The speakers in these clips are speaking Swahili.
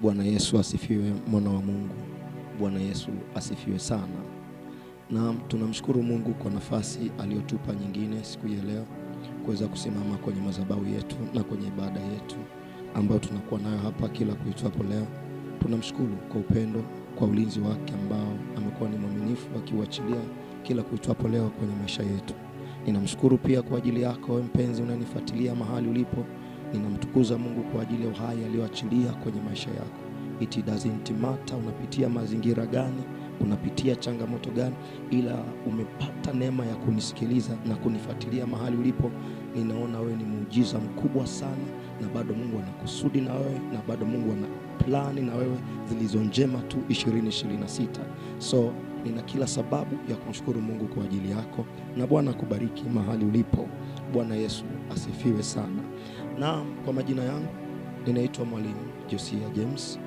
Bwana Yesu asifiwe, mwana wa Mungu. Bwana Yesu asifiwe sana. Na tunamshukuru Mungu kwa nafasi aliyotupa nyingine siku ya leo kuweza kusimama kwenye madhabahu yetu na kwenye ibada yetu ambayo tunakuwa nayo hapa kila kuitwapo leo. Tunamshukuru kwa upendo, kwa ulinzi wake ambao amekuwa ni mwaminifu akiuachilia kila kuitwapo leo kwenye maisha yetu. Ninamshukuru pia kwa ajili yako wewe mpenzi unanifuatilia mahali ulipo. Ninamtukuza Mungu kwa ajili ya uhai aliyoachilia kwenye maisha yako. It doesn't matter unapitia mazingira gani, unapitia changamoto gani, ila umepata neema ya kunisikiliza na kunifuatilia mahali ulipo. Ninaona wewe ni muujiza mkubwa sana, na bado Mungu ana kusudi na wewe, na bado Mungu ana plani na wewe zilizo njema tu 2026. So nina kila sababu ya kumshukuru Mungu kwa ajili yako, na Bwana akubariki mahali ulipo. Bwana Yesu asifiwe sana. Na kwa majina yangu ninaitwa Mwalimu Josia James.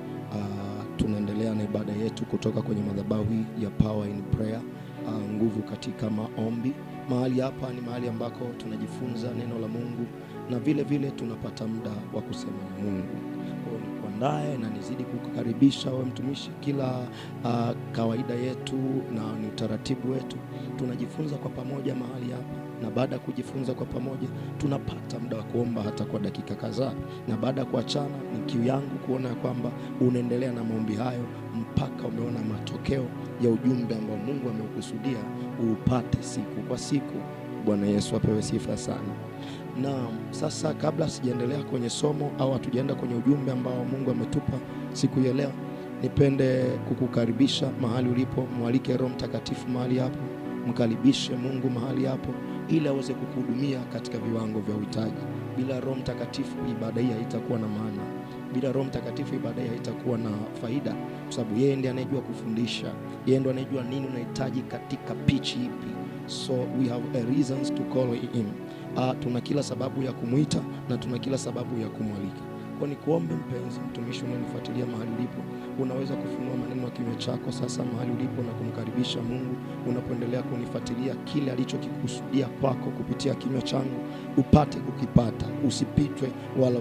Tunaendelea na ibada yetu kutoka kwenye madhabahu hii ya Power in Prayer, nguvu katika maombi. Mahali hapa ni mahali ambako tunajifunza neno la Mungu na vile vile tunapata muda wa kusema na Mungu. Kwa hiyo nikuandae na nizidi kukukaribisha wewe mtumishi, kila kawaida yetu na ni utaratibu wetu, tunajifunza kwa pamoja mahali hapa, na baada ya kujifunza kwa pamoja tunapata muda wa kuomba hata kwa dakika kadhaa, na baada ya kuachana, ni kiu yangu kuona ya kwamba unaendelea na maombi hayo mpaka umeona matokeo ya ujumbe ambao Mungu ameukusudia uupate siku kwa siku. Bwana Yesu apewe sifa sana. Na sasa, kabla sijaendelea kwenye somo au hatujaenda kwenye ujumbe ambao Mungu ametupa siku ya leo, nipende kukukaribisha mahali ulipo. Mwalike Roho Mtakatifu mahali hapo, mkaribishe Mungu mahali hapo, ili aweze kukuhudumia katika viwango vya uhitaji. Bila Roho Mtakatifu ibada hii haitakuwa na maana. Bila Roho Mtakatifu ibada hii haitakuwa na faida, kwa sababu yeye ndiye anayejua kufundisha, yeye ndiye anayejua nini unahitaji katika pitch ipi. So we have a reasons to call him. Tuna kila sababu ya kumwita na tuna kila sababu ya kumwalika. Kwa nikuombe mpenzi mtumishi unanifuatilia mahali ulipo, unaweza kufunua maneno ya kinywa chako sasa mahali ulipo na kumkaribisha Mungu unapoendelea kunifuatilia, kile alichokikusudia kwako kupitia kinywa changu upate kukipata, usipitwe wala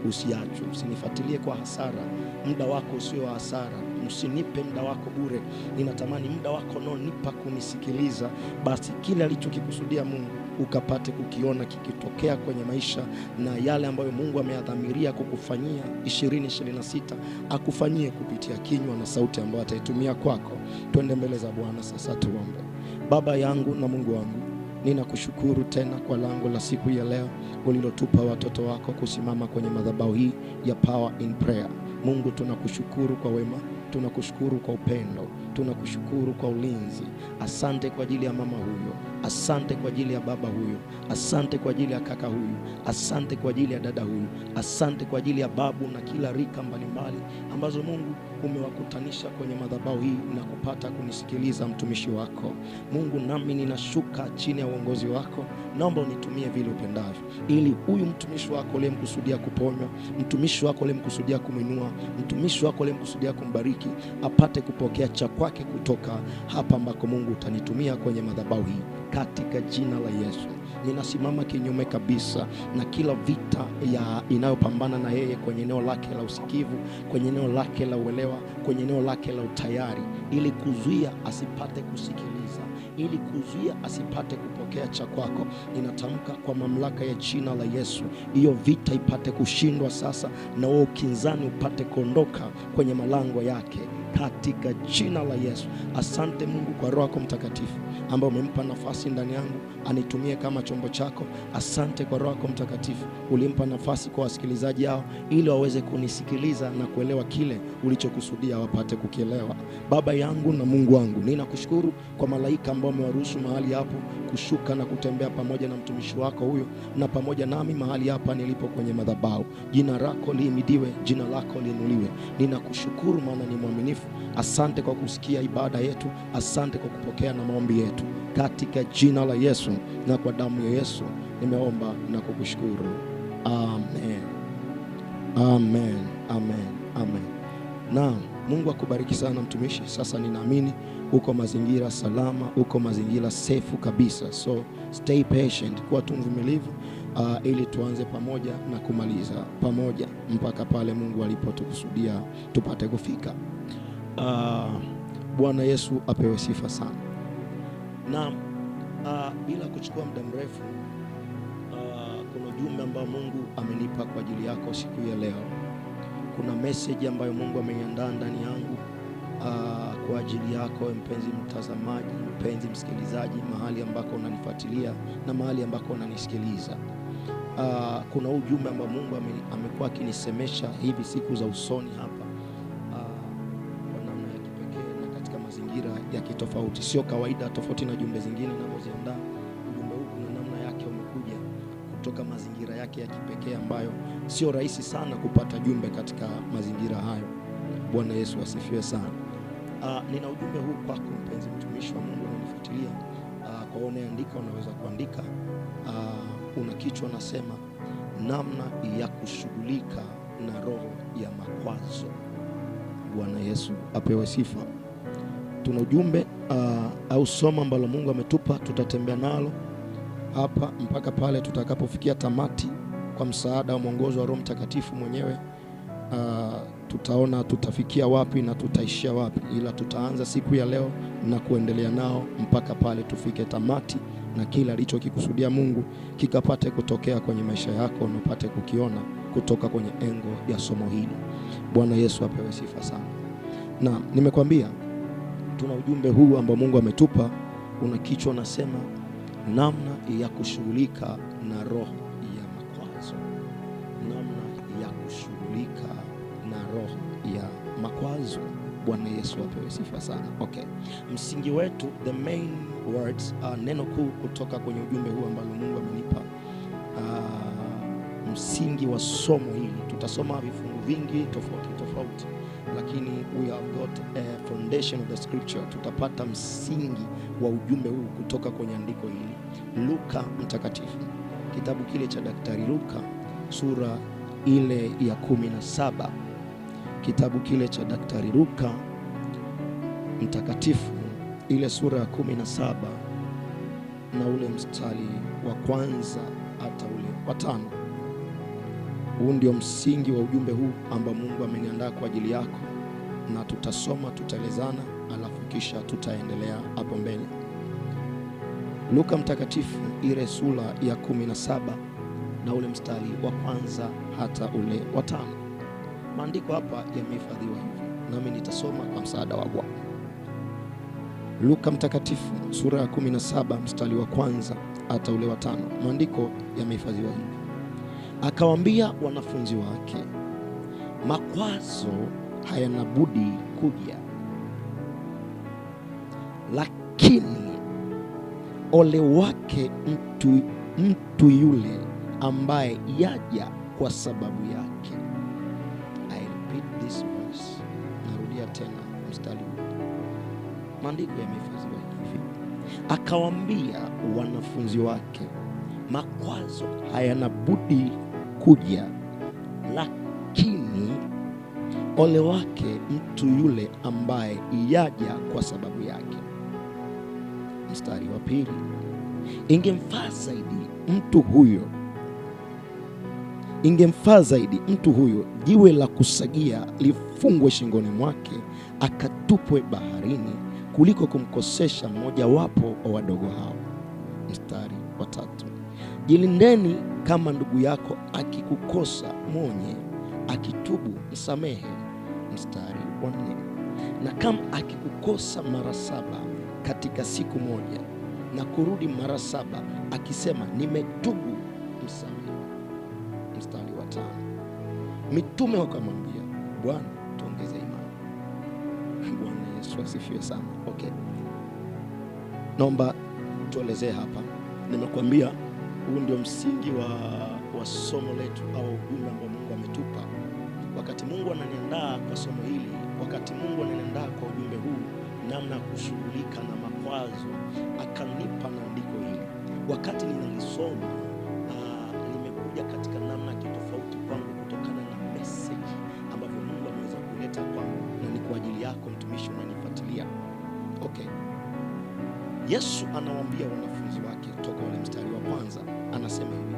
usiachwe. Usinifuatilie kwa hasara, muda wako usio wa hasara. Usinipe muda wako bure, ninatamani muda wako unaonipa kunisikiliza, basi kile alichokikusudia Mungu ukapate kukiona kikitokea kwenye maisha, na yale ambayo Mungu ameyadhamiria kukufanyia 2026 akufanyie kupitia kinywa na sauti ambayo ataitumia kwako. Twende mbele za Bwana sasa, tuombe. Baba yangu na Mungu wangu, ninakushukuru tena kwa lango la siku ya leo ulilotupa watoto wako kusimama kwenye madhabahu hii ya Power in Prayer. Mungu, tunakushukuru kwa wema, tunakushukuru kwa upendo, tunakushukuru kwa ulinzi. Asante kwa ajili ya mama huyo, asante kwa ajili ya baba huyo, asante kwa ajili ya kaka huyu, asante kwa ajili ya dada huyu, asante kwa ajili ya babu na kila rika mbalimbali ambazo Mungu umewakutanisha kwenye madhabahu hii na kupata kunisikiliza mtumishi wako. Mungu, nami ninashuka chini ya uongozi wako, naomba unitumie vile upendavyo, ili huyu mtumishi wako uliyemkusudia kuponywa, mtumishi wako uliyemkusudia kumwinua, mtumishi wako uliyemkusudia kumbariki, apate kupokea cha kwake kutoka hapa ambako Mungu utanitumia kwenye madhabahu hii, katika jina la Yesu. Ninasimama kinyume kabisa na kila vita ya inayopambana na yeye kwenye eneo lake la usikivu, kwenye eneo lake la uelewa, kwenye eneo lake la utayari, ili kuzuia asipate kusikiliza, ili kuzuia asipate kupokea cha kwako. Ninatamka kwa mamlaka ya jina la Yesu, hiyo vita ipate kushindwa sasa, na huo ukinzani upate kuondoka kwenye malango yake katika jina la Yesu. Asante Mungu kwa Roho yako Mtakatifu ambaye umempa nafasi ndani yangu anitumie kama chombo chako. Asante kwa Roho yako Mtakatifu ulimpa nafasi kwa wasikilizaji hao ili waweze kunisikiliza na kuelewa kile ulichokusudia wapate kukielewa. Baba yangu na Mungu wangu, ninakushukuru kwa malaika ambao umewaruhusu mahali hapo kushuka na kutembea pamoja na mtumishi wako huyo na pamoja nami mahali hapa nilipo kwenye madhabahu. Jina lako lihimidiwe, jina lako liinuliwe. Ninakushukuru maana ni mwaminifu. Asante kwa kusikia ibada yetu, asante kwa kupokea na maombi yetu, katika jina la Yesu na kwa damu ya Yesu nimeomba na kukushukuru, amen, amen, amen, amen. Naam, Mungu akubariki sana mtumishi. Sasa ninaamini uko mazingira salama, uko mazingira safe kabisa, so stay patient, kuwa tu mvumilivu. ili tuanze pamoja na kumaliza pamoja mpaka pale Mungu alipotukusudia tupate kufika. Bwana Yesu apewe sifa sana. Na bila kuchukua muda mrefu, kuna ujumbe ambao Mungu amenipa kwa ajili yako siku ya leo. Kuna message ambayo Mungu ameiandaa ndani yangu kwa ajili yako mpenzi mtazamaji, mpenzi msikilizaji, mahali ambako unanifuatilia na mahali ambako unanisikiliza. Kuna ujumbe ambao Mungu amekuwa akinisemesha hivi siku za usoni hapa kwa namna ya kipekee na katika mazingira ya kitofauti. Sio kawaida, tofauti na jumbe zingine ninazoziandaa. Ujumbe huu kuna namna yake umekuja kutoka mazingira yake ya kipekee ambayo sio rahisi sana kupata jumbe katika mazingira hayo. Bwana Yesu asifiwe sana. Nina ujumbe huu kwako mpenzi mtumishi wa Mungu unanifuatilia. Kwa unayeandika unaweza kuandika. Una kichwa nasema namna ya kushughulika na roho ya makwazo. Bwana Yesu apewe sifa. Tuna ujumbe au somo ambalo Mungu ametupa, tutatembea nalo hapa mpaka pale tutakapofikia tamati kwa msaada wa mwongozo wa Roho Mtakatifu mwenyewe. Tutaona tutafikia wapi na tutaishia wapi, ila tutaanza siku ya leo na kuendelea nao mpaka pale tufike tamati na kila alichokikusudia Mungu kikapate kutokea kwenye maisha yako na upate kukiona kutoka kwenye engo ya somo hili. Bwana Yesu apewe sifa sana. Na nimekwambia tuna ujumbe huu ambao Mungu ametupa, una kichwa nasema namna ya kushughulika na roho ya makwazo. Namna ya kushughulika na roho ya makwazo. Bwana Yesu apewe sifa sana. Okay. Msingi wetu, the main words, neno kuu kutoka kwenye ujumbe huu ambalo Mungu amenipa, msingi wa somo hili, tutasoma vifungu vingi tofauti tofauti, lakini we have got a foundation of the scripture. Tutapata msingi wa ujumbe huu kutoka kwenye andiko hili, Luka Mtakatifu, kitabu kile cha Daktari Luka sura ile ya 17, kitabu kile cha Daktari Luka Mtakatifu ile sura ya 17 na ule mstari wa kwanza hata ule wa 5. Huu ndio msingi wa ujumbe huu ambao Mungu ameniandaa kwa ajili yako, na tutasoma, tutaelezana, alafu kisha tutaendelea hapo mbele. Luka Mtakatifu ile sura ya 17 na ule mstari wa kwanza hata ule wa 5. Maandiko hapa yamehifadhiwa hivi, nami nitasoma kwa msaada wa Bwana. Luka Mtakatifu sura ya 17 mstari wa kwanza hata ule wa 5. Maandiko yamehifadhiwa hivi. Akawaambia wanafunzi wake, makwazo hayana budi kuja, lakini ole wake mtu yule ambaye yaja kwa sababu yake. I repeat this verse. Narudia tena mstari huu. Maandiko yamehifadhiwa hivi. Akawaambia wanafunzi wake, makwazo hayana budi kuja, lakini ole wake mtu yule ambaye yaja kwa sababu yake. Mstari wa 2, ingemfaa zaidi mtu huyo, ingemfaa zaidi mtu huyo jiwe la kusagia lifungwe shingoni mwake akatupwe baharini, kuliko kumkosesha mmojawapo wa wadogo hao. Mstari wa 3, jilindeni, kama ndugu yako akikukosa mwonye, akitubu msamehe. Mstari wa 4, na kama akikukosa mara 7 katika siku moja na kurudi mara 7 akisema nimetubu, msamehe. Mstari wa 5, mitume wakamwambia, Bwana tuongeze imani. Bwana Yesu asifiwe sana. Okay, naomba tuelezee hapa. Nimekuambia huu ndio msingi wa somo letu au ujumbe ambao Mungu ametupa. Wakati Mungu ananiandaa kwa somo hili, wakati Mungu ananiandaa kwa ujumbe huu, namna kushughulika na makwazo, akanipa na andiko hili. Wakati ninalisoma, limekuja katika namna kitofauti kwangu kutokana na message ambavyo Mungu ameweza kuleta kwangu, na ni kwa ajili yako mtumishi unanifuatilia. Okay. Yesu anawaambia wanafunzi wake toka ule mstari wa kwanza, anasema hivi: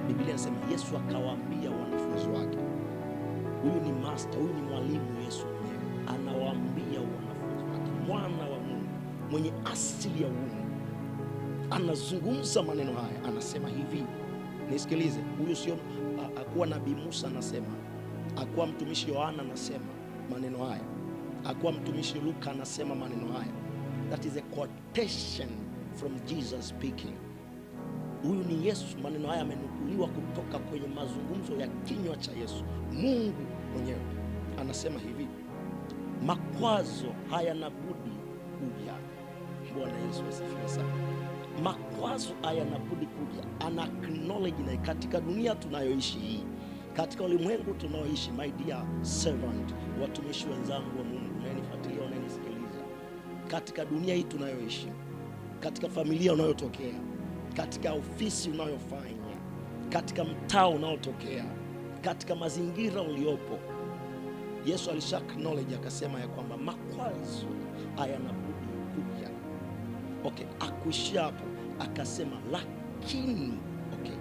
Biblia inasema Yesu akawaambia wanafunzi wake. Huyu ni master, huyu ni mwalimu Yesu mwenyewe. Anawaambia wanafunzi wake, mwana wa Mungu mwenye asili ya uungu anazungumza maneno haya, anasema hivi, nisikilize. Huyu sio akuwa nabii Musa anasema, akuwa mtumishi Yohana anasema maneno haya, akuwa mtumishi Luka anasema maneno haya. That is a quotation from Jesus speaking. Huyu ni Yesu. Maneno haya yamenukuliwa kutoka kwenye mazungumzo ya kinywa cha Yesu. Mungu mwenyewe anasema hivi, makwazo hayana budi kuja. Bwana Yesu asifiwe sana. Makwazo hayana budi kuja. Ana acknowledge na katika dunia tunayoishi hii, katika ulimwengu tunaoishi, my dear servant, watumishi wenzangu wa Mungu unayenifuatilia, unayenisikiliza, katika dunia hii tunayoishi, katika familia unayotokea, katika ofisi unayofanya, katika mtaa unaotokea, katika mazingira uliopo, Yesu alisha acknowledge akasema ya kwamba makwazo hayana budi kuja. Okay, akuishia hapo, akasema lakini, okay,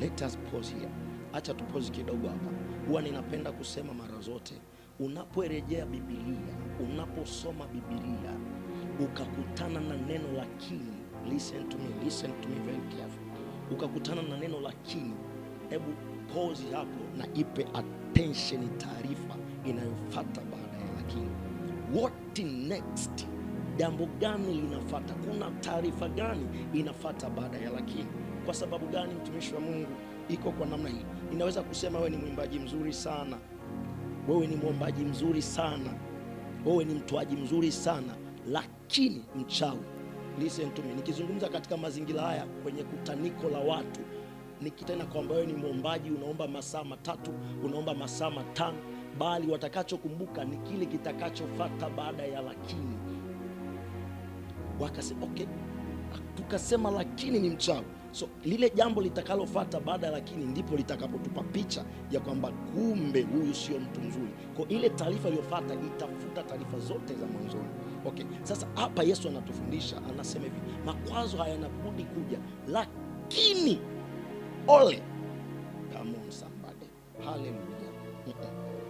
let us pause here. Acha tu pause kidogo hapa. Huwa ninapenda kusema mara zote, unaporejea Biblia, unaposoma Biblia ukakutana na neno lakini, listen to me, listen to me very carefully. Ukakutana na neno lakini, hebu pause hapo na ipe attention taarifa inayofuata baada ya lakini. What next? Jambo gani linafata? Kuna taarifa gani inafata baada ya lakini? Kwa sababu gani, mtumishi wa Mungu, iko kwa namna hii? Ninaweza kusema wewe ni mwimbaji mzuri sana, wewe ni mwombaji mzuri sana, wewe ni mtoaji mzuri sana, lakini mchawi. Listen to me, nikizungumza katika mazingira haya kwenye kutaniko la watu, nikitena kwamba wewe ni mwombaji, unaomba masaa 3, unaomba masaa 5, bali watakachokumbuka ni kile kitakachofuata baada ya lakini. Wakasema okay, tukasema lakini ni mchawi. So lile jambo litakalofuata baada ya lakini ndipo litakapotupa picha ya kwamba kumbe huyu sio mtu mzuri. Kwa ile taarifa iliyofuata itafuta taarifa zote za mwanzoni. Okay, sasa hapa Yesu anatufundisha, anasema hivi, makwazo hayana budi kuja, lakini ole. Come on somebody. Hallelujah.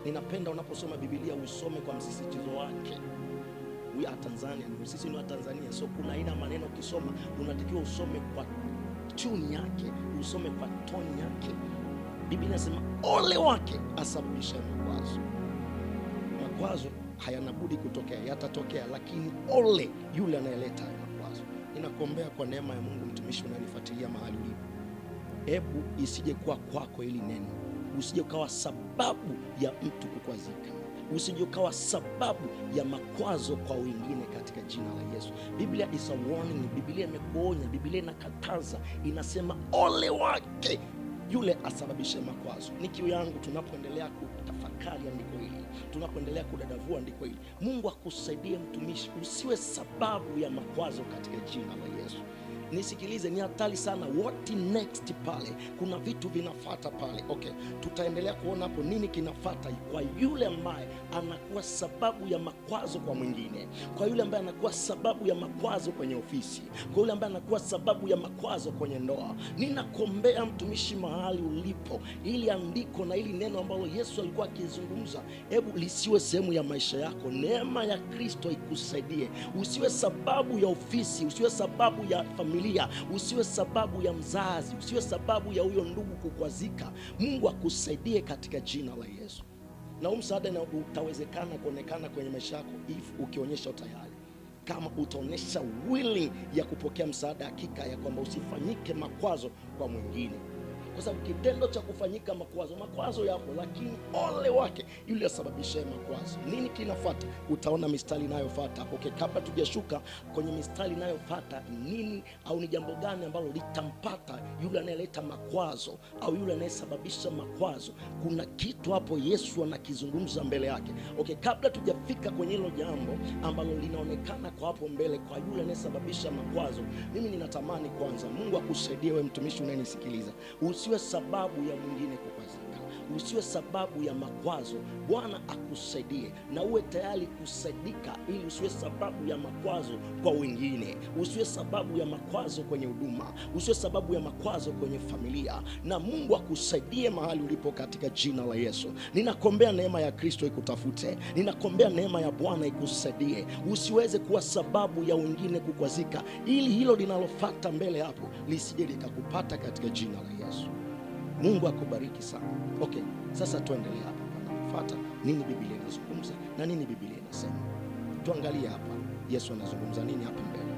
Ninapenda unaposoma Biblia usome kwa msisitizo wake. We are Tanzanian, sisi ni wa Tanzania, so kuna aina maneno ukisoma unatakiwa usome kwa tune yake, usome kwa tone yake. Biblia inasema ole wake asababisha makwazo. Makwazo hayana budi kutokea, yatatokea, lakini ole yule anayeleta hayo makwazo. Ninakuombea kwa neema ya Mungu, mtumishi unanifuatilia mahali ulipo, hebu isije kuwa kwako hili neno, usije ukawa sababu ya mtu kukwazika, usije ukawa sababu ya makwazo kwa wengine katika jina la Yesu. Biblia is a warning. Biblia imekuonya, Biblia inakataza, inasema ole wake yule asababishe makwazo. Ni kiu yangu tunapoendelea kutafakari andiko hili, tunapoendelea kudadavua andiko hili, Mungu akusaidie mtumishi, usiwe sababu ya makwazo katika jina la Yesu. Nisikilize, ni hatari sana. What next pale? Kuna vitu vinafata pale. Okay, tutaendelea kuona hapo nini kinafata kwa yule ambaye anakuwa sababu ya makwazo kwa mwingine, kwa yule ambaye anakuwa sababu ya makwazo kwenye ofisi, kwa yule ambaye anakuwa sababu ya makwazo kwenye ndoa. Ninakuombea mtumishi mahali ulipo, ili andiko na ili neno ambalo Yesu alikuwa akizungumza, hebu lisiwe sehemu ya maisha yako. Neema ya Kristo ikusaidie. Usiwe sababu ya ofisi, usiwe sababu ya familia, usiwe sababu ya mzazi, usiwe sababu ya huyo ndugu kukwazika. Mungu akusaidie katika jina la Yesu. Na huu msaada na utawezekana kuonekana kwenye maisha yako if ukionyesha utayari, kama utaonyesha willing ya kupokea msaada, hakika ya kwamba usifanyike makwazo kwa mwingine. Kwa sababu kitendo cha kufanyika makwazo, makwazo yapo, lakini ole wake yule asababishaye makwazo. Nini kinafuata? Utaona mistari inayofuata. Okay, kabla tujashuka kwenye mistari inayofuata, nini au ni jambo gani ambalo litampata yule anayeleta makwazo au yule anayesababisha makwazo? Kuna kitu hapo Yesu anakizungumza mbele yake. Okay, kabla tujafika kwenye hilo jambo ambalo linaonekana kwa hapo mbele kwa yule anayesababisha makwazo, mimi ninatamani kwanza Mungu akusaidie wewe mtumishi unayenisikiliza, usiwe sababu ya mwingine kukwazika, Usiwe sababu ya makwazo. Bwana akusaidie na uwe tayari kusaidika, ili usiwe sababu ya makwazo kwa wengine, usiwe sababu ya makwazo kwenye huduma, usiwe sababu ya makwazo kwenye familia, na Mungu akusaidie mahali ulipo katika jina la Yesu. Ninakuombea neema ya Kristo ikutafute, ninakuombea neema ya Bwana ikusaidie, usiweze kuwa sababu ya wengine kukwazika, ili hilo linalofuata mbele hapo lisije likakupata katika jina la Yesu. Mungu akubariki sana. Okay, sasa tuendelee hapa panapofuata, nini Biblia inazungumza na nini Biblia inasema. Tuangalie hapa Yesu anazungumza nini hapa mbele.